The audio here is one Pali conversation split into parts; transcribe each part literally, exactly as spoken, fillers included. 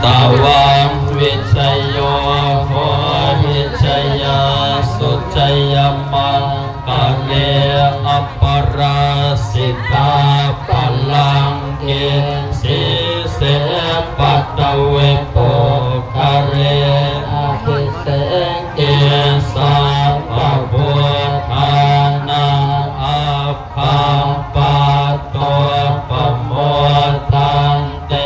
Tavam vijayo hohi jayassu jayamaṅgale aparājitapallaṅke sīse paṭhavipokkhare abhiseke sabbabuddhānaṃ aggappatto pamodanti.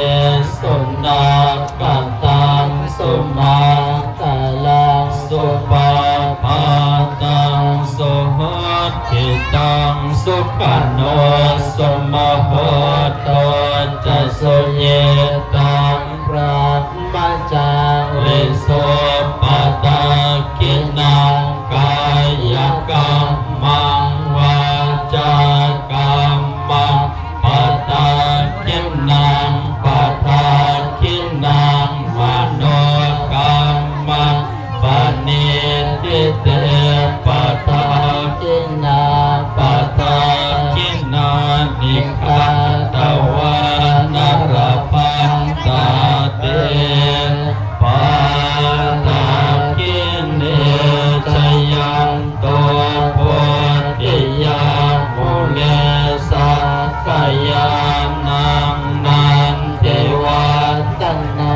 Sunakkhattaṃ sumaṅgalaṃ supabhātaṃ suhuṭṭhitaṃ sukhaṇo sumuhutto ca suyiṭṭhaṃ brahmacārisu. Padakkhiṇaṃ kāyakammaṃ vācākammaṃ padakkhiṇaṃ padakkhiṇaṃ manokammaṃ paṇidhī te padakkhiṇā. Padakkhiṇāni katvāna labhantatthe padakkhiṇe. Jayanto bodhiyā mūle sakyānaṃ nandivaḍḍhanā.